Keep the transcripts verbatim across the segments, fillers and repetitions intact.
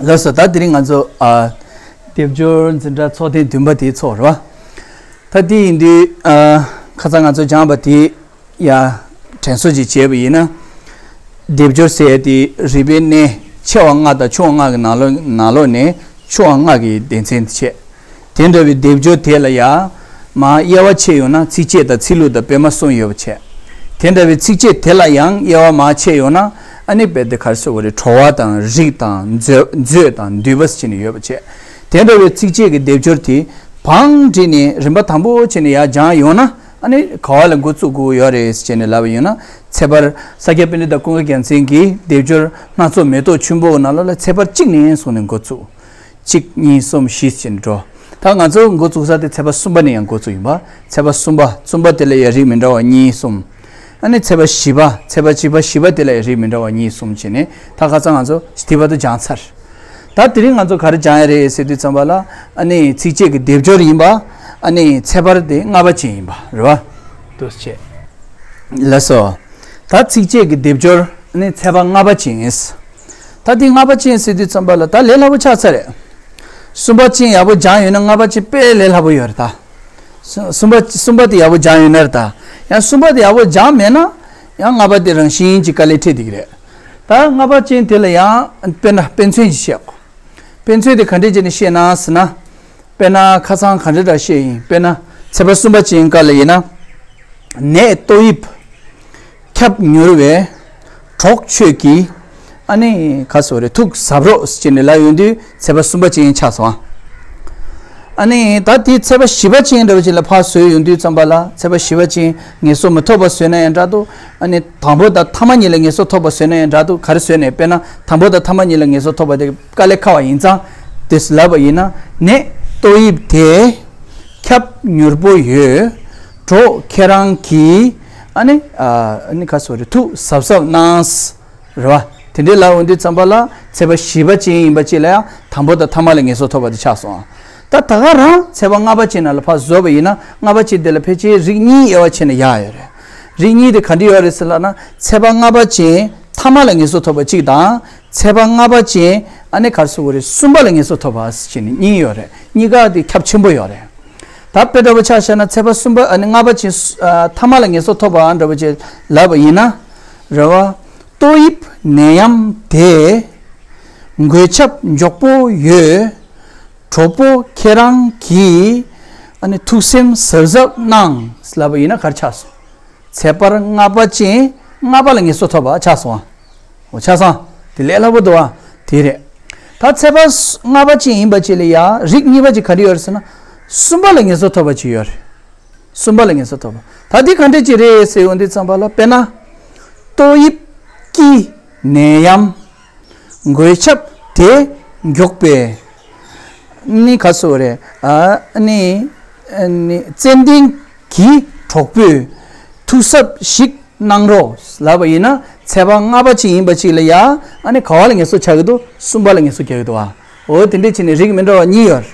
ལགས་སོ། ད་དེ་རིང་ང་ཚོ་ཨ། སྡེབ་སྦྱོར་འཛིན་གྲྭ་ཚོགས་ཐེངས་བདུན་པ་དེའི་ཚོགས་རེད་བ། ད་དེ་ཡིན་དུས་ཨ། ཁ་སང་ང་ཚོ་སྦྱངས་པ་དེ་ཡ་དྲན་གསོ་ཅིག་བྱས་པ་ཡིན་ན། སྡེབ་སྦྱོར་ཟེར་ཡ་དེ་རིག་པའི་གནས་ཆེ་བ་ལྔ་དང་ཆུང་བ་ལྔ་གི་ནང་ལོགས་ནང་ལོགས་ནས་ཆུང་བ་ལྔ་གི་སྡེ་ཚན་དེ་བྱས། དེ་འདྲ་བའི་སྡེབ་སྦྱོར་དེ་ལ་ཡང་མར་དབྱེ་བ་ཕྱེ་ཡོང་ན་ཚིགས་བཅད་དང་ཚིག་ལྷུག་དང་སྤེལ་མ་གསུམ་ཡོད་པ་བྱས། དེ་འདྲ་བའི་ཚིགས་བཅད་དེ་ལ་ཡང་དབྱེ་བ་མར་ཕྱེ་ཡོང་ན་ཨ་ནི་དཔེ་དེ་ག་རེ་ཟེར་དགོས་རེད། དྲོ་བ་དང་རིགས་དང་མཛོད་མཛོད་དང་འདུས་པ་ཟེར་ནས་ཡོད་པ་བྱས། དེ་འདྲ་བའི་ཚིགས་བཅད་ཀྱི་སྡེབ་སྦྱོར་དེ་བང་བསྒྲིགས་ནས་རིམ་པ་དང་པོ་བྱས་ནས་ཡར་སྦྱངས་ཡོང་ན་ཨ་ནི་ག་བ་ལ་འགོ་བཙུགས་དགོས་ཡོད་རེད་ཟེར་ནས་ལབ་པ་ཡིན་ན། ཚེག་བར་ས་སྐྱ་པཎྜི་ཏ་ཀུན་དགའ་རྒྱལ་མཚན་གྱི་སྡེབ་སྦྱོར་སྣ་ཚོགས་མེ་ཏོག་ཆུན་པོའི་ནང་ལོགས་ལ་ཚེག་བར་གཅིག་ནས་བཟུང་ནས་འགོ་བཙུགས། གཅིག་གཉིས་གསུམ་བཞི་ཟེར་ནས་འགྲོ། ད་ང་ཚོ་འགོ་བཙུགས་ས་དེ་ཚེག་བར་གསུམ་པ་ནས་ཡང་འགོ་བཙུགས་ཡིན་པ། ཚེག་བར་གསུམ་པ་གསུམ་པ་དེ་ལ་ཡང་རིགས་མི་འདྲ་བ་གཉིས་གསུམ། ཨ་ནི་ཚེག་བར་བཞི་པ་ཚེག་བར་བཞི་པ་བཞི་པ་དེ་ལ་ཡང་རིགས་མི་འདྲ་བ་གཉིས་གསུམ་བྱས་ནས་ད་ཁ་སང་ང་ཚོ་དེ་བར་དུ་སྦྱངས་ཚར། ད་དེ་རིང་ང་ཚོ་ག་རེ་སྦྱང་ཡ་རེད་ཟེར་དུས་ཙམ་པ་ལ་ཨ་ནི་ཚིགས་བཅད་ཀྱི་སྡེབ་སྦྱོར་ཡིན་པ། ཨ་ནི་ཚེག་བར་དེ་ལྔ་པ་ཅན་ཡིན་པ་རེད་བ། འདུག་སེ་བྱས། ལགས་སོ། ད་ཚིགས་བཅད་ཀྱི་སྡེབ་སྦྱོར་ནི་ཚེག་བར་ལྔ་པ་ཅན། ད་དེ་ལྔ་པ་ཅན་ཟེར་དུས་ཙམ་པ་ལ་ད་ལས་སླ་པོ་ཆགས་ཚར་རེད། གསུམ་པ་ཅན་ཡག་པོ་སྦྱངས་ཡོད་ན་ལྔ་པ་ཅན་དཔེ་ལས་སླ་པོ་ཡོད་རེད་ད། གསུམ་པ་གསུམ་པ་དེ་ཡག་པོ་སྦྱངས་ཡོད་ན་རེད་ད། ཡང་གསུམ་པ་དེ་ཡག་པོ་སྦྱངས་མེད་ན་ཡང་ལྔ་པ་དེ་རང་བཞིན་གྱིས་དཀའ་ལས་འཕྲད་བསྡད་ཀྱི་རེད། ད་ལྔ་པ་ཅན་དེ་ལ་ཡང་དཔེར་ན་དཔེ་མཚོན་ཅིག་བཤད་དགོས། དཔེ་མཚོན་དེ་ག་འདྲས་བྱས་ནས་བཤད་ན་ཟེར་ན། དཔེར་ན་ཁ་སང་ག་འདྲ་འདྲ་བཤད་ཡིན། དཔེར་ན་ཚེག་བར་གསུམ་པ་ཅན་སྐབས་ལ་ཡིན་ན། ནས་ཏོག་དབྱིབས་ཁྱབ་མྱུར་བའི་གྲོགས་ཁྱོད་ཀྱིས་ཨ་ནི་ག་ཟེར་རེད། ཐུགས་གཟབ་རོགས་ཟེར་ནས་ལབ་ཡོང་དུས་ཚེག་བར་གསུམ་པ་ཅན་ཆགས་སོང་ཨ། ཨ་ནི་ད་དེ་ཚེག་བར་བཞི་པ་ཅན་འདྲ་བ་ཅིག་ལ་ཕར་བཟོས་ཡོང་དུས་ཙམ་པ་ལ་ཚེག་བར་བཞི་པ་ཅན་ངེས་སོ་མི་ཐོབ་པ་བཟོས་ན་ཡང་འདྲ་འདུག་ཨ་ནི་དང་པོ་དང་ཐ་མ་གཉིས་ལ་ངེས་སོ་ཐོབ་པ་བཟོས་ན་ཡང་འདྲ་འདུག་ག་རེ་བཟོས་ནས་དཔེར་ན་དང་པོ་དང་ཐ་མ་གཉིས་ལ་ངེས་སོ་ཐོབ་པ་དེ་དཀའ་ལས་ཁག་པ་ཡིན་ཙང་དེ་ལབ་པ་ཡིན་ན། ནས་ཏོག་དབྱིབས་དེ་ཁྱབ་མྱུར་པོ་ཡོད། གྲོགས་ཁྱེད་རང་གིས་ཨ་ནི་ཨ་ནི་ག་ཟེར་རེད། ཐུགས་གཟབ་གཟབ་གནང་། རེད་བ། དེ་འདྲའི་ལབ་ཡོང་དུས་ཙམ་པ་ལ་ཚེག་བར་བཞི་པ་ཅན་ཡིན་པ་ཅིག་ལ་ཡང་དང་པོ་དང་ཐ་མ་ལ་ངེས་སོ་ཐོབ་པ་དེ་ཆགས་སོང་། ད་ད་ག་རང་ཚེག་བར་ལྔ་པ་ཅན་ནང་ལ་ཕར་བཟོས་པ་ཡིན་ན་ལྔ་པ་ཅན་དེ་ལ་ཕལ་ཆེར་རིགས་གཉིས་དབྱེ་བ་ཕྱེ་ན་ཡག་ཡོད་རེད། རིགས་གཉིས་དེ་ག་འདྲ་ཡོད་རེད་ཟེར་ལབ་ན། ཚེག་བར་ལྔ་པ་ཅན་ཐ་མ་ལ་ངེས་སོ་ཐོབ་པ་གཅིག་དང་། ཚེག་བར་ལྔ་པ་ཅན་ཨ་ནི་ག་རེ་ཟེར་དགོས་རེད། གསུམ་པ་ལ་ངེས་སོ་ཐོབ་པ་ཟེར་ནས་གཉིས་ཡོད་རེད། གཉིས་ཀ་དེ་ཁྱབ་ཆེན་པོ་ཡོད་རེད། ད་དཔེ་འདྲ་པོ་ཆ་བཞག་ན་ཚེག་བར་གསུམ་པ་ཨ་ནི་ལྔ་པ་ཅན་ཨ་ཐ་མ་ལ་ངེས་སོ་ཐོབ་པ་འདྲ་པོ་ཅིག་ལབ་པ་ཡིན་ན། རེད་བ། ཏོག་དབྱིབས་ནད་ཡམས་དེ་འགོས་ཁྱབ་མགྱོགས་པོ་ཡོད། གྲོགས་པོ་ཁྱེད་རང་གིས་ཨ་ནི་ཐུགས་སེམས་གཟབ་གཟབ་གནང་ལབ་པ་ཡིན་ན་ག་རེ་ཆགས་སོང་། ཚེག་བར་ལྔ་པ་ཅན་ལྔ་པ་ལ་ངེས་སོ་ཐོབ་པ་ཆགས་སོང་ཨ། འོ་ཆགས་སོང་། དེ་ལས་སླ་པོ་འདུག་ཨ། དེ་རེད། ད་ཚེག་བར་ལྔ་པ་ཅན་ཡིན་པ་ཅིག་ལ་ཡ་རིགས་གཉིས་པ་ཅིག་ག་རེ་ཡོད་རེད་ཟེར་ན། གསུམ་པ་ལ་ངེས་སོ་ཐོབ་པ་ཅིག་ཡོད་རེད། གསུམ་པ་ལ་ངེས་སོ་ཐོབ་པ། ད་འདི་ག་འདྲ་ཅིག་རེད་ཟེར་ཡོང་དུས་ཙམ་པ་ལ་དཔེར་ན། ཏོག་དབྱིབས་ཀྱི་ནད་ཡམས་འགོས་ཁྱབ་དེ་མགྱོགས་པས། ནི་ག་ཟེར་རེད། ཨ་ནི་ཨ་ནི་ཙན་དན་གྱི་གྲོགས་པོས་ཐུགས་གཟབ་ཞིག་གནང་རོགས་ལབ་པ་ཡིན་ན། ཚེག་བར་ལྔ་པ་ཅིག་ཡིན་པ་ཅིག་ལ་ཡ་ཨ་ནི་ག་བ་ལ་ངེས་སོ་ཆགས་ཀྱི་འདུག་གསུམ་པ་ལ་ངེས་སོ་རྒྱག་གི་འདུག་བ། འོ་དེ་འདྲས་བྱས་ནས་རིགས་མི་འདྲ་བ་གཉིས་ཡོད།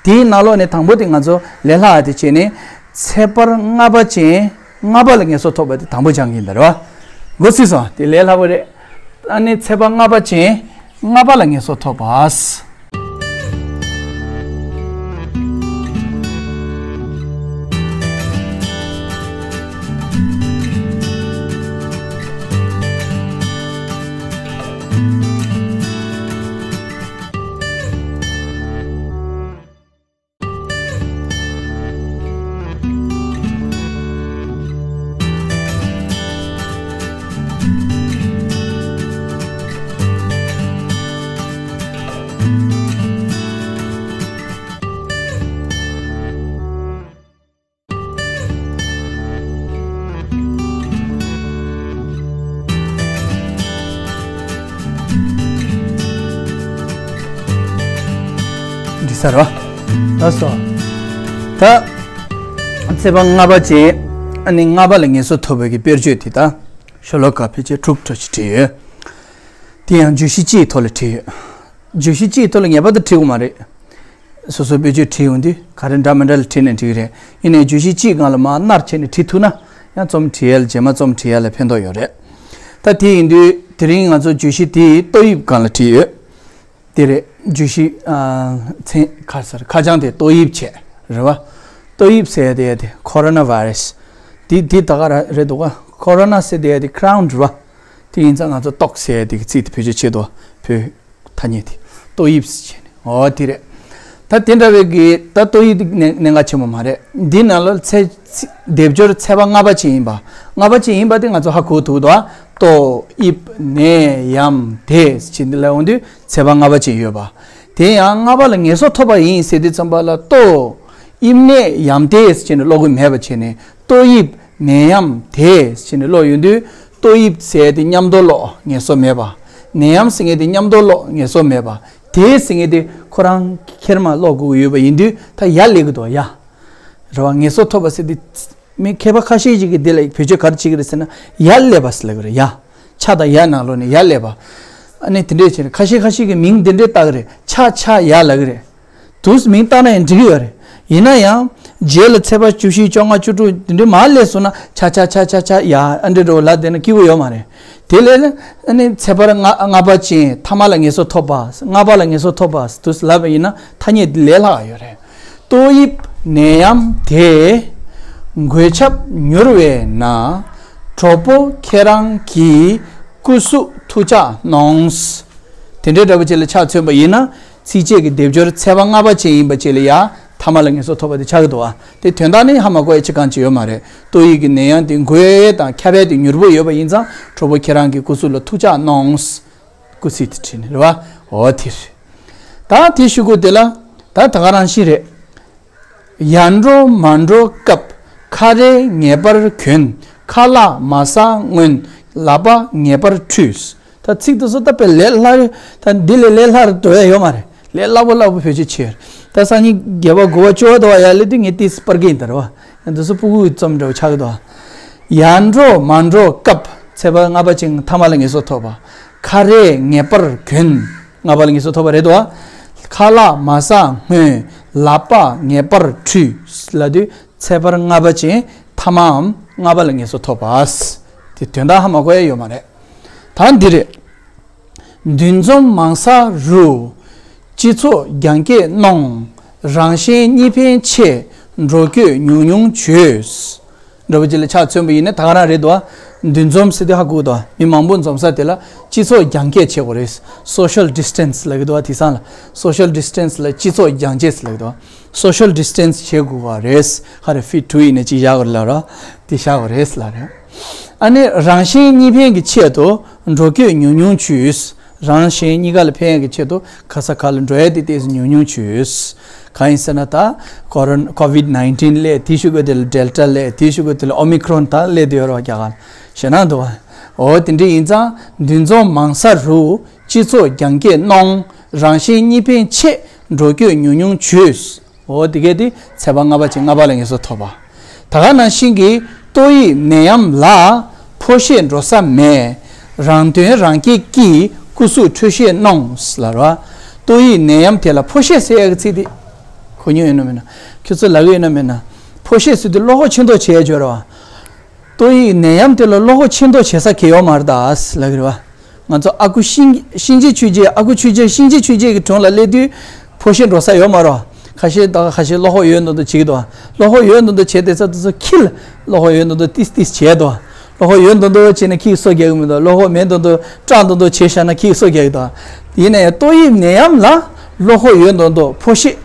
དེའི་ནང་ལོགས་ནས་དང་པོ་དེ་ང་ཚོ་ལས་སླ་བ་དེ་བྱས་ནས་ཚེག་བར་ལྔ་པ་ཅན་ལྔ་པ་ལ་ངེས་སོ་ཐོབ་པ་དེ་དང་པོ་སྦྱང་གི་ཡིན་ད་རེད་བ། འགོ་ཚུགས་སོང་། དེ་ལས་སླ་པོ་རེད། ཨ་ནི་ཚེག་བར་ལྔ་པ་ཅན་ལྔ་པ་ལ་ངེས་སོ་ཐོབ་པ། འགྲིག་ས་རེད་བ། ལགས་སོ། ད་ཚེག་བར་ལྔ་པ་བྱས། ཨ་ནི་ལྔ་པ་ལ་ངེས་སོ་ཐོབ་པའི་གི་དཔེར་བརྗོད་དེ་ད་ཤོ་ལོ་ཀ་ཕལ་ཆེར་དྲུག་ཙམ་ཞིག་བྲིས་ཡོད། དེ་ཡང་བརྗོད་གཞི་གཅིག་ཐོག་ལ་བྲིས་ཡོད། བརྗོད་གཞི་གཅིག་ཐོག་ལ་ངེས་པར་དུ་བྲིས་དགོས་མ་རེད། སོ་སོའི་དཔེར་བརྗོད་བྲིས་ཡོང་དུས་ག་རེ་འདྲ་མི་འདྲ་ལ་བྲིས་ནས་འགྲིག་གི་རེད། ཡིན་ནའི་བརྗོད་གཞི་གཅིག་སྒང་ལ་མར་མནར་བྱས་ནས་བྲིས་ཐུབ་ན་ཡང་རྩོམ་འབྲི་ཡ་ལ་རྗེས་མ་རྩོམ་འབྲི་ཡ་ལ་ཕན་ཐོགས་ཡོད་རེད། ད་དེ་ཡིན་དུས་དེ་རིང་ང་ཚོ་བརྗོད་གཞི་དེ་ཏོག་དབྱིབས་སྒང་ལ་བྲིས་ཡོད། དེ་རེད། བརྗོད་གཞི་ཨ་མཚན་ཁ་སར་ཁ་བྱང་དེ་ཏོག་དབྱིབས་བྱས་རེད་བ། ཏོག་དབྱིབས་ཟེར་དེ་དེ་ཁོ་རོ་ན་བྷ་རེ་སི། དེ་དེ་ད་ག་ར་རེད་འདུག་ག་ཁོ་རོ་ན་ཟེར་དེ་དེ་ཁ་རའུན་རེད་བ། དེ་ཡིན་ཙང་ང་ཚོ་ཏོག་ཟེར་དེ་གི་ཚིག་དེ་བེད་སྤྱོད་བྱེད་དོ། བོད་ཐ་སྙད་དེ་ཏོག་དབྱིབས་ཟེར་བྱས་ནས། འོ་དེ་རེད། ད་དེ་འདྲ་བའི་གི་ད་ཏོག་དབྱིབས་དེ་གནད་གནད་འགག་ཆེན་པོ་མ་རེད། འདི་ནང་ལ་ཚེ་ཚེ་སྡེབ་སྦྱོར་ཚེག་བར་ལྔ་པ་ཅན་ཡིན་པ། ལྔ་པ་ཅན་ཡིན་པ་དེ་ང་ཚོ་ཧ་གོ་ཐུབ་འདུག་ག་ཏོག་དབྱིབས་ནད་ཡམས་དེ་ཟེར་འདི་ལ་འོང་དུས་ཚེག་བར་ལྔ་པ་ཅན་ཡོད་པ། དེ་ཡང་ལྔ་པ་ལ་ངེས་སོ་ཐོབ་པ་ཡིན་ཟེར་དུས་ཙམ་པ་ལ་ཏོག་དབྱིབས་ནད་ཡམས་དེ་ཟེར་ནས་ཀློག་གི་མེད་པ་བྱས་ནས་ཏོག་དབྱིབས་ནད་ཡམས་དེ་ཟེར་ནས་ཀློག་ཡོང་དུས། ཏོག་དབྱིབས་ཟེར་དེ་མཉམ་དུ་ཀློག་ངེས་སོ་མེད་པ། ནད་ཡམས་ཟེར་མཁན་དེ་མཉམ་དུ་ཀློག་ངེས་སོ་མེད་པ། དེ་ཟེར་མཁན་དེ་ཁོ་རང་ཁེར་མ་ཀློག་དགོས་ཀྱི་ཡོད་པ་ཡིན་དུས་ད་ཡ་སླེབས་ཀྱི་འདུག་ཡ། རེད་བ། ངེས་སོ་ཐོབ་པ་ཟེར་དེ། མི་མཁས་པ་ཁ་ཤས་ཤིག་གིས་དེ་ལ་བེད་སྤྱོད་ག་རེ་བྱེད་ཀྱི་རེད་ཟེར་ན་ཡ་སླེབས་པ་ཟེར་ལབ་ཀྱི་རེད་ཡ། ཆ་དང་ཡ་ནང་ལོགས་ནས་ཡ་སླེབས་པ། ཨ་ནི་དེ་འདྲས་བྱས་ནས་ཁ་ཤས་ཁ་ཤས་ཀྱིས་མིང་དེ་འདྲས་བཏགས་ཀྱི་རེད། ཆ་ཆ་ཡ་ལབ་ཀྱི་རེད། དུས་མིང་བཏགས་ན་ཡང་འགྲིག་གི་ཡོད་རེད། ཡིན་ན་ཡང་། རྗེས་ལ་ཚེག་བར་བཅུ་བཞི་བཅོ་ལྔ་བཅུ་དྲུག་དེ་འདྲའི་མར་སླེབས་སོང་ན་ཆ་ཆ་ཆ་ཆ་ཆ་ཡ་ཨ་འདྲ་འདྲ་བོ་ལབ་བསྡད་ན་སྐྱིད་པོ་ཡོད་མ་རེད། དེ་ལས་ཨ་ནི་ཚེག་བར་ལྔ་ལྔ་པ་ཅན་ཐ་མ་ལ་ངེས་སོ་ཐོབ་པ། ལྔ་པ་ལ་ངེས་སོ་ཐོབ་པ་དུས་ལབ་པ་ཡིན་ན་ཐ་སྙད་འདི་ལས་སླ་བ་ཡོད་རེད། ཏོག་དབྱིབས་ནད་ཡམས་དེ། འགོས་ཁྱབ་མྱུར་བས་ན། གྲོགས་པོ་ཁྱེད་རང་གི་སྐུ་གཟུགས་ཐུགས་ཅག་གནོངས། དེ་འདྲའི་འདྲ་པོ་ཅིག་ལ་ཆ་མཚོན་པ་ཡིན་ན། ཚིགས་བཅད་ཀྱི་སྡེབ་སྦྱོར་ཚེག་བར་ལྔ་པ་ཅན་ཡིན་པ་ཅིག་ལ་ཡ། ཐ་མ་ལ་ངེས་སོ་ཐོབ་པ་དེ་ཆགས་ཀྱི་འདུག་བ། དེ་དོན་དག་ནི་ཧ་མ་གོ་ཡ་ཅི་གང་ཅི་ཡོད་མ་རེད། ཏོག་དབྱིབས་ཀྱི་ནད་ཡམས་དེ་འགོས་དང་ཁྱབ་ཡ་དེ་མྱུར་པོ་ཡོད་པ་ཡིན་ཙང་གྲོགས་པོ་ཁྱེད་རང་གི་སྐུ་གཟུགས་ལ་ཐུགས་ཅག་གནོངས། སྐུ་ཚིག་དེ་བྲིས་ནས་རེད་བ། འོ་དེ་རེད། ད་དེ་ཞུ་དགོས་དེ་ལ། ད་ད་ག་རང་བཞིན་རེད། ཡར་འགྲོ་མར་འགྲོ་སྐབས། ཁ་རས་ངེས་པར་གྱོན། ཁ་ལག་མ་ཟ་སྔོན། ལག་པ་ངེས་པར་འཁྲུས། ད་ཚིག་དེ་ཚོ་ད་དཔེ་ལས་སླ་རེད། ད་འདི་ལས་ལས་སླ་རུ་འགྲོ་ཡ་ཡོད་མ་རེད། ལས་སླ་པོ་སླ་པོ་བེད་སྤྱོད་བྱས། ད་སང་ཉིན་བརྒྱད་པ་དགུ་པ་བཅུ་པ་དུ་བ་ཡ་ལས་དུས་ངས་ཏིས་སྤར་གི་ཡིན་ད་རེད་བ། ཡང་འདི་ཚོ་སྤུ་གུ་གི་རྩོམ་འདྲ་བོ་ཆགས་ཀྱི་འདུག་ཡར་འགྲོ་མར་འགྲོ་སྐབས། ཚེག་བར་ལྔ་པ་ཅན་ཐ་མ་ལ་ངེས་སོ་ཐོབ་པ། ཁ་རས་ངེས་པར་གྱོན། ལྔ་པ་ལ་ངེས་སོ་ཐོབ་པ་རེད་དོ། ཁ་ལག་མ་ཟ་སྔོན། ལག་པ་ངེས་པར་འཁྲུས་ལབ་དུས་ཚེག་བར་ལྔ་པ་ཅན་ཐ་མའམ་ལྔ་པ་ལ་ངེས་སོ་ཐོབ་པ། དེ་དོན་དག་ཧ་མ་གོ་ཡ་ཡོད་མ་རེད། ད་འདི་རེད། འདུ་འཛོམས་མང་ས་རུ། སྤྱི་ཚོགས་རྒྱང་སྐྱེད་གནོངས། རང་གཞན་གཉིས་ཕན་ཆེད། འགྲོ་སྐྱོད་ཉུང་ཉུང་བྱོས། འདྲ་པོ་ཅིག་ལ་ཆ་མཚོན་པ་ཡིན་ན་ད་ག་རང་རེད་དོ། འདུ་འཛོམས་ཟེར་དུས་ཧ་གོ་དོ། མི་མང་པོ་འཛོམས་ས་དེ་ལ་སྤྱི་ཚོགས་རྒྱང་སྐྱེད་བྱེད་དགོས་རེད། Social distance ལབ་ཀྱི་འདུག་བ། དེང་སང་ལ་Social distance ལ་སྤྱི་ཚོགས་རྒྱང་སྐྱེད་ལབ་ཀྱི་འདུག Social distance བྱེད་དགོས་པ་རེད། ཧ་རེ་ཕིཊ་ཊུ་ཡིན་ན་ཅིག་བཞག་དགོས་རེད་ལབ་ར། དེ་བཞག་དགོས་རེད་ལབ་རེད། ཨ་ནི་རང་གཞན་གཉིས་ཕན་གྱི་ཆེད་དུ་འགྲོ་སྐྱོད་ཉུང་ཉུང་བྱོས། རང་གཞན་གཉིས་ཀ་ལ་ཕན་ཡག་གི་ཆེད་དུ་ག་ས་ག་ལ་འགྲོ་ཡ་དེ་ཏོག་ཙམ་ཉུང་ཉུང་བྱོས། གང་ཡིན་ཟེར་ན་ད་ཀོ་རོན་ཀོ་ཝིད་ནའིན་ཊིན་སླེབས། དེའི་གཞུག་གུ་དེ་ལ་ཌེལ་ཊ་སླེབས། དེའི་གཞུག་གུ་དེ་ལ་ཨོ་མི་ཀྲོན་ད་སླེབས་བསྡད་ཡོད་རེད་བ། རྒྱ་གར་ལ་ཞེད་སྣང་འདུག་བ། འོ་དེ་འདྲ་ཡིན་ཙང་འདུ་འཛོམས་མང་ས་རུ་སྤྱི་ཚོགས་རྒྱང་སྐྱེད་གནོངས། རང་གཞན་གཉིས་ཕན་ཆེད་འགྲོ་སྐྱོད་ཉུང་ཉུང་བྱོས། འོ་དེ་གས་དེ་ཚེག་བར་ལྔ་པ་ཅན་ལྔ་པ་ལ་ངེས་སོ་ཐོབ་པ། ད་ག་ནང་བཞིན་གྱི་ཏོག་དབྱིབས་ནད་ཡམས་ལ་ཕོ་ཤེད་འགྲོ་ས་མེད། རང་དོན་རང་གཅེས་ཀྱིས་སྐུ་གཟུགས་འཕྲོད་བཞེས་གནོངས་ལབ་ར། ཏོག་དབྱིབས་ནད་ཡམས་དེ་ལ་ཕོ་ཤེད་ཟེར་ཡག་གི་ཚིག་དེ་གོ་མྱོང་ཡོད་ན་མེད་ན། ཁྱོད་ཚོ་ལབ་ཀྱི་ཡོད་ན་མེད་ན། ཕོ་ཤེད་ཟེར་དུས་བློ་ཁོག་ཆེ་མདོག་བྱེད་ཡ་བརྗོད་ར་བ། ཏོག་དབྱིབས་ནད་ཡམས་དེ་ལ་བློ་ཁོག་ཆེ་མདོག་བྱེད་ས་གང་ཡོད་མ་རེད་ད་ལབ་ཀྱི་རེད་བ། ང་ཚོ་ཨ་ཁུ་གཤིན་གཤིན་རྗེ་ཆོས་རྗེ། ཨ་ཁུ་ཆོས་རྗེ་གཤིན་རྗེ་ཆོས་རྗེ་གི་དྲུང་ལ་སླེབས་དུས་ཕོ་ཤེད་འགྲོ་ས་ཡོད་མ་རེད། ཁ་ཤས་ད་ཁ་ཤས་བློ་ཁོག་ཡོད་མདོག་མདོག་བྱེད་ཀྱི་འདུག་བློ་ཁོག་ཡོད་མདོག་མདོག་བྱས་བསྡད་ས་དེ་ཚོ་ཁྱི་ལ་བློ་ཁོག་ཡོད་མདོག་མདོག་ཏིས་ཏིས་བྱས་འདུག་བློ་ཁོག་ཡོད་མདོག་མདོག་བྱས་ན་ཁྱི་གིས་སོ་རྒྱག་གི་མི་འདུག་བློ་ཁོག་མེད་མདོག་མདོག་སྐྲག་མདོག་མདོག་བྱས་བཞག་ན་ཁྱི་གིས་སོ་རྒྱག་གི་འདུག་ཡིན་ན་ཡང་ཏོག་དབྱིབས་ནད་ཡམས་ལ་བློ་ཁོག་ཡོད་མདོག་མདོག་ཕོ་ཤེད།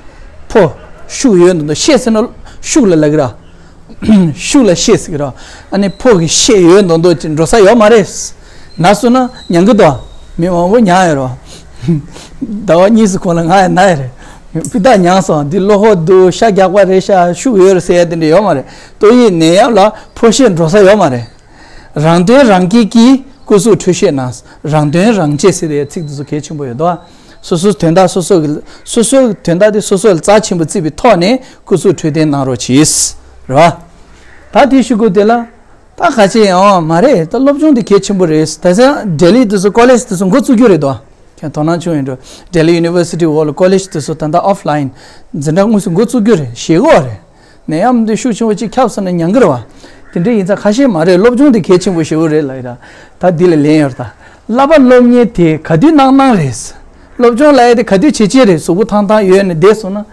ཕོ། ཤུགས་ཡོད་མདོག་མདོག་ཤེད་ཟེར་ན་ཤུགས་ལ་ལབ་ཀྱི་ར། ཤུགས་ལ་ཤེད་ཟེར་གྱི་ར། ཨ་ནི་ཕོ་གི་ཤེད་ཡོད་མདོག་མདོག་ཅིག་འགྲོ་ས་ཡོད་མ་རེད། ན་སོང་ན་མྱང་གི་འདུག་མི་མང་པོ་མྱངས་ཡོད་རེད། ཟླ་བ་གཉིས་སུ་གོང་ལ་ང་ཡང་ན་ཡོད་རེད། སྤུས་དག་མྱངས་སོང་། འདི་བློ་ཁོག་འདུག་ཤ་རྒྱགས་པ་རེད་ཤག་ཤུགས་ཡོད་རེད་ཟེར་ཡ་དེ་འདྲ་ཡོད་མ་རེད། ཏོག་དབྱིབས་ནད་ཡམས་ལ་ཕོ་ཤེད་འགྲོ་ས་ཡོད་མ་རེད། རང་དོན་རང་གཅེས་ཀྱིས་སྐུ་གཟུགས་འཕྲོད་བཞེས་གནང་། རང་དོན་རང་གཅེས་ཟེར་ཡ་ཚིག་འདི་ཚོ་གལ་ཆེན་པོ་ཡོད་དོ། སོ་སོའི་དོན་དག་སོ་སོ་གི་སོ་སོའི་དོན་དག་དེ་སོ་སོ་ལ་རྩ་ཆེན་པོ་བརྩིས་པའི་ཐོག་ནས་སྐུ་གཟུགས་འཕྲོད་བསྟེན་གནང་རོགས་གྱིས། རེད་བ། ད་དེའི་གཞུག་གུ་དེ་ལ། ད་ག་ཅི་ཡང་མ་རེད། ད་སློབ་སྦྱོང་དེ་གལ་ཆེན་པོ་རེད། ད་ཆ་ལྡི་ལི་དེ་ཚོ་ཀོ་ལེཇ་དེ་ཚོ་འགོ་བཙུགས་རྒྱུ་རེད་དོ། ཁྱེད་དོ་སྣང་བྱུང་ཡོད་འགྲོ། ལྡི་ལི་ཡུ་ནི་ཝར་སི་ཊི་འོག་ལ་ཀོ་ལེཇ་དེ་ཚོ་ད་ལྟ་ཨོཕ་ལ་ཡིན་འཛིན་གྲྭ་དངོས་སུ་འགོ་བཙུགས་རྒྱུ་རེད། ཞེད་དགོས་རེད། ནད་ཡམས་འདི་ཤུགས་ཆེན་པོ་གཅིག་ཁྱབ་སོང་ན་མྱང་གི་རེད་བ། དེ་འདྲ་ཡིན་ཙང་ཁ་ཤས་མ་རེད། སློབ་སྦྱོང་དེ་གལ་ཆེན་པོ་ཞེ་པོ་རེད་ལབ་ཡིན་ད། ད་འདི་ལ་ལན་ཡོད་ད། བསླབ་པ་སློབ་གཉེར་དེ་ག་དུས་གནང་གནང་རེད། སློབ་སྦྱོང་ལབ་ཡ་དེ་ག་དུས་བྱེད་ཀྱི་རེད། གཟུགས་པོ་ཐང་ཐང་ཡོད་ནས་བསྡད་སོང་ན།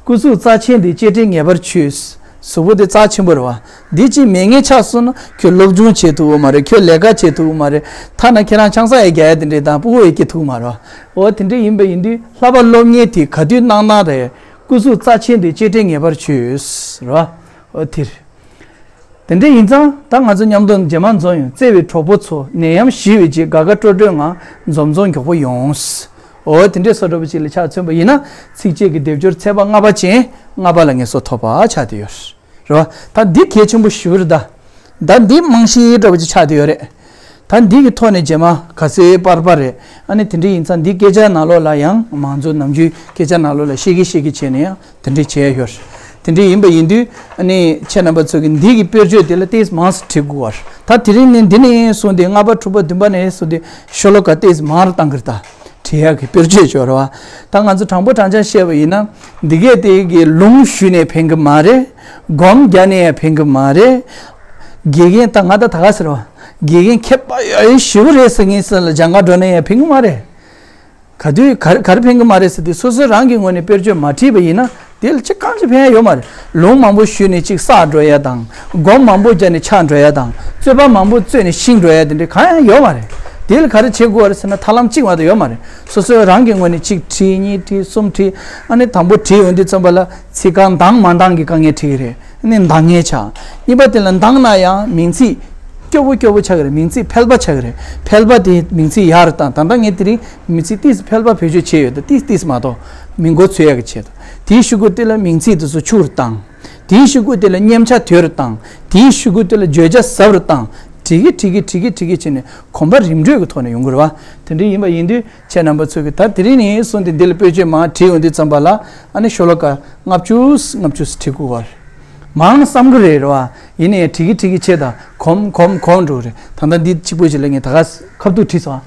སྐུ་གཟུགས་རྩ་ཆེན་དེ་གཅེས་སྤྲས་ངེས་པར་བྱོས། གཟུགས་པོ་དེ་རྩ་ཆེན་པོ་རེད་བ། འདི་གཅིག་མེད་མཁན་ཆགས་སོང་ན་ཁྱོད་སློབ་སྦྱོང་བྱེད་ཐུབ་ཀྱི་མ་རེད། ཁྱོད་ལས་ཀ་བྱེད་ཐུབ་ཀྱི་མ་རེད། ཐ་ན་ཁྱེད་རང་ཆང་ས་ཡ་རྒྱག་ཡ་དེ་འདྲས་དང་ཕྲུ་གུ་ཡ་སྐྱེ་ཐུབ་ཀྱི་མ་རེད་བ། འོ་དེ་འདྲས་ཡིན་པ་ཡིན་དུས་བསླབ་པ་སློབ་གཉེར་དེ་ག་དུས་གནང་གནང་རེད། སྐུ་གཟུགས་རྩ་ཆེན་དེ་གཅེས་སྤྲས་ངེས་པར་བྱོས། རེད་བ། འོ་དེ་རེད། དེ་འདྲ་ཡིན་ཙང་ད་ང་ཚོ་མཉམ་དུ་རྗེས་མ་འཛོམས་ཡོང་། བརྩེ་བའི་གྲོགས་པོ་ཚོ། ནད་ཡམས་ཞི་བའི་རྗེས། དགའ་དགའ་སྤྲོ་སྤྲོའི་ངང་། འཛོམས་འཛོམས་མགྱོགས་པོ་ཡོང་། འོ་དེ་འདྲའི་བཟོ་འདྲ་པོ་ཅིག་ལ་ཆ་མཚོན་པ་ཡིན་ན། ཚིགས་བཅད་ཀྱི་སྡེབ་སྦྱོར་ཚེག་བར་ལྔ་པ་ཅན་ལྔ་པ་ལ་ངེས་སོ་ཐོབ་པ་ཆགས་བསྡད་ཡོད་རེད་བ། ད་འདི་གལ་ཆེན་པོ་ཞེ་པོ་རེད་ད། ད་འདི་རྨང་གཞི་འདྲ་པོ་ཅིག་ཆགས་བསྡད་ཡོད་རེད། ད་འདི་གི་ཐོག་ནས་རྗེས་མ་ག་ཚོད་པར་པར་རེད། ཨ་ནི་དེ་འདྲ་ཡིན་ཙང་འདི་སྐད་ཆ་ནང་ལོགས་ལ་ཡང་མང་གཙོ་ནམ་རྒྱུན་སྐད་ཆ་ནང་ལོགས་ལ་ཤེས་ཀྱི་ཤེས་ཀྱི་བྱས་ནས་ཡང་དེ་འདྲ་བྱས་ཡོད། དེ་འདྲ་ཡིན་པ་ཡིན་དུས་ཨ་ནི་ཁྱེད་རྣམ་པ་ཚོ་གིས་འདི་གི་དཔེར་བརྗོད་དེ་ལ་ཏོག་ཙམ་མང་ཙམ་བྲིས་དགོས་པ་རེད། ད་དེ་རིང་ནས་འདི་ནས་བཟུང་སྟེ་ལྔ་པ་དྲུག་པ་བདུན་པ་ནས་བཟུང་སྟེ་ཤོ་ལོ་ཀ་ཏོག་ཙམ་མང་རུ་བཏང་གི་རེད་ད། བྲིས་ཡག་གི་དཔེར་བརྗོད་ཅིག་ཡོད་རེད་བ། ད་ང་ཚོ་དྲང་པོ་དྲང་རྐྱང་བཤད་པ་ཡིན་ན། འདི་གས་དེ་གི་ལུང་ཞུས་ནས་ཕན་གི་མ་རེད། སྒོམ་རྒྱག་ནས་ཡང་ཕན་གི་མ་རེད། དགེ་རྒན་ད་ང་ད་ད་ག་ཟེར་བ། དགེ་རྒན་མཁས་པ་ཡོད་ཞེ་པོ་རེད་ཟེར་མཁན་ཟེར་ལ་སྦྱང་ག་འགྲོ་ནས་ཡང་ཕན་གི་མ་རེད། ག་དུས་ག་རེ་ག་རེ་ཕན་གི་མ་རེད་ཟེར་དུས། སོ་སོ་རང་གི་ངོས་ནས་དཔེར་བརྗོད་མ་བྲིས་པ་ཡིན་ན། དེ་ལ་ཅི་གང་ཅི་ཕན་ཡ་ཡོད་མ་རེད། ལུང་མང་པོ་ཞུས་ནས་ཅིག་བསགས་འགྲོ་ཡ་དང་། སྒོམ་མང་པོ་རྒྱག་ནས་ཆགས་འགྲོ་ཡ་དང་། རྩོད་པ་མང་པོ་རྩོད་ནས་ཤིང་འགྲོ་ཡ་དེ་འདྲ་གང་ཡང་ཡོད་མ་རེད། དེ་ལ་ག་རེ་བྱེད་དགོས་རེད་ཟེར་ན། ཐབས་ལམ་གཅིག་མ་གཏོགས་ཡོད་མ་རེད། སོ་སོའི་རང་གི་ངོས་ནས་གཅིག་བྲིས། གཉིས་བྲིས། གསུམ་བྲིས། ཨ་ནི་དང་པོ་བྲིས་ཡོང་དུས་ཙམ་པ་ལ་ཚིག་རྐང་འདང་མ་འདང་གི་དཀའ་ངལ་འཕྲད་ཀྱི་རེད། ཨ་ནི་འདང་ངེས་ཆགས། གཉིས་པ་དེ་ལ་འདང་ན་ཡང་མིང་ཚིག་སྐྱོ་བོ་སྐྱོ་བོ་ཆགས་ཀྱི་རེད། མིང་ཚིག་ཕལ་པ་ཆགས་ཀྱི་རེད། ཕལ་པ་དེ་མིང་ཚིག་ཡག་རུ་བཏང་། ད་ལྟ་ངས་དེ་རིང་མིང་ཚིག་ཏོག་ཙམ་ཕལ་པ་བེད་སྤྱོད་བྱས་ཡོད་ད། ཏོག་ཙམ་ཏོག་ཙམ་མ་གཏོགས། མི་མགོ་ཚོས་ཡག་གི་ཆེད་དུ། དེའི་གཞུག་གུ་དེ་ལ་མིང་ཚིག་དེ་ཚོ་ཕྱུག་རུ་བཏང་། དེའི་གཞུག་གུ་དེ་ལ་མཉམ་ཆ་དོད་རུ་བཏང་། དེའི་གཞུག་གུ་དེ་ལ་བརྗོད་བྱ་ཟབ་རུ་བཏང་། བྲིས་ཀྱི་བྲིས་ཀྱི་བྲིས་ཀྱི་བྲིས་ཀྱི་བྱས་ནས་གོམ་པ་རིམ་བགྲོད་ཀྱི་ཐོག་ནས་ཡོང་གི་རེད་བ། དེ་འདྲ་ཡིན་པ་ཡིན་དུས་ཁྱེད་རྣམ་པ་ཚོ་གིས་ད་དེ་རིང་ནས་བཟུང་སྟེ་འདི་ལ་དཔེར་བརྗོད་མར་བྲིས་ཡོང་དུས་ཙམ་པ་ལ། ཨ་ནི་ཤོ་ལོ་ཀ་ལྔ་བཅུ་ལྔ་བཅུ་བྲིས་དགོས་པ་རེད། མང་བསམ་གི་རེད་རེད་བ། ཡིན་ནའི་བྲིས་ཀྱི་བྲིས་ཀྱི་བྱས་ད་གོམ་གོམ་གོམ་འགྲོ་གི་རེད། ད་ལྟ་འདི་གཅིག་པོ་ཞིག་ལ་ངས་ད་ག་ཁ་ཐུག་བྲིས་སོང་།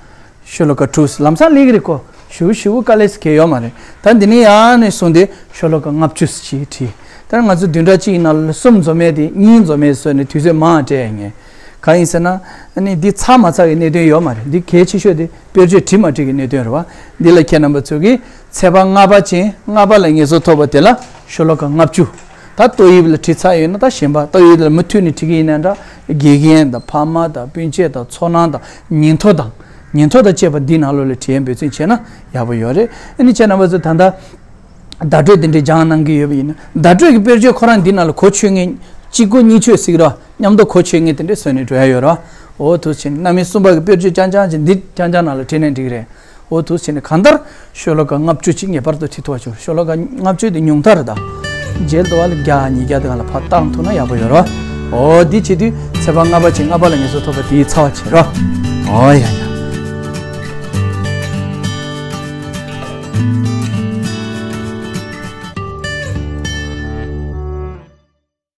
ཤོ་ལོ་ཀ་དྲུག་ལམ་སང་སླེབས་ཀྱི་རེད་ཁོ། ཞུ་ཞུ་དཀའ་ལས་གལ་ཡོད་མ་རེད། ད་འདི་ནས་ཡང་ནས་བཟུང་སྟེ་ཤོ་ལོ་ཀ་ལྔ་བཅུ་ཞིག་བྲིས། ད་ང་ཚོ་བདུན་ཕྲག་གཅིག་ནང་ལ་གསུམ་འཛོམས་ཡས་དེ་གཉིས་འཛོམས་ཡས་བཟོས་ནས་དུས་ཚོད་མང་སྤྲད་ཡས་ངས། གང་ཡིན་ཟེར་ན། ཨ་ནི་འདི་ཚར་མ་ཚར་གྱི་གནད་དོན་ཡོད་མ་རེད། འདི་གལ་ཆེ་ཤོས་དེ་དཔེར་བརྗོད་བྲིས་མ་བྲིས་ཀྱི་གནད་དོན་རེད་བ། འདི་ལ་ཁྱེད་རྣམ་པ་ཚོ་གིས་ཚེག་བར་ལྔ་པ་ཅན་ལྔ་པ་ལ་ངེས་སོ་ཐོབ་པ་དེ་ལ་ཤོ་ལོ་ཀ་ལྔ་བཅུ། ད་ཏོག་དབྱིབས་ལ་བྲིས་ཚར་ཡོད་ན་ད་གཞན་པ། ཏོག་དབྱིབས་ལ་མུ་མཐུད་ནས་བྲིས་ཀྱི་ཡིན་ན་འདྲ། དགེ་རྒན་དང་ཕ་མ་དང་སྤུན་མཆེད་དང་ཚོར་སྣང་དང་ཉིན་ཐོ་དང་། ཉིན་ཐོ་དང་བཅས་པ་འདིའི་ནང་ལོགས་ལ་བྲིས་ཡས་འབད་བརྩོན་བྱས་ན་ཡག་པོ་ཡོད་རེད། ཨ་ནི་ཁྱེད་རྣམ་པ་ཚོ་ད་ལྟ་བརྡ་སྤྲོད་འདི་འདྲའི་སྦྱང་གནང་གི་ཡོད་པ་ཡིན་ན། བརྡ་སྤྲོད་ཀྱི་དཔེར་བརྗོད་ཁོ་རང་འདི་ནང་ལ་གོ་ཆོད་མཁན་གཅིག་གོ་གཉིས་ཆོད་ཟེར་གི་རེད་བ། མཉམ་དུ་གོ་ཆོད་མཁན་དེ་འདྲས་བཟོས་ནས་འགྲོ་ཡ་ཡོད་རེད་བ། འོ་འདུག་སེ་བྱས་ནས་རྣམ་དབྱེ་གསུམ་པ་གི་དཔེར་བརྗོད་རྐྱང་རྐྱང་ཅིག་འདི་རྐྱང་རྐྱང་ནང་ལ་བྲིས་ནས་འགྲིག་གི་རེད། འོ་འདུག་སེ་བྱས་ནས་གང་ལྟར་ཤོ་ལོ་ཀ་ལྔ་བཅུ་ཅིག་ངེས་པར་དུ་བྲིས་ཐུབ་པ་བྱུང་། ཤོ་ལོ་ཀ་ལྔ་བཅུ་དེ་ཉུང་མཐའ་རེད་ད། རྗེས་ལ་དུ་བ་ལ་བརྒྱ་ཉིས་བརྒྱ་དེ་གང་ལ་ཕར་བཏང་ཐུབ་ན་ཡག་པོ་ཡོད་རེད་བ། འོ་འདི་བྱེད་དུས་ཚེག་བར་ལྔ་པ་ཅན་ལྔ་པ་ལ་ངེས་སོ་ཐོབ་པ་དེའི་ཚར་བ་བྱེད་རོགས། འོ་ཡ་ཡ།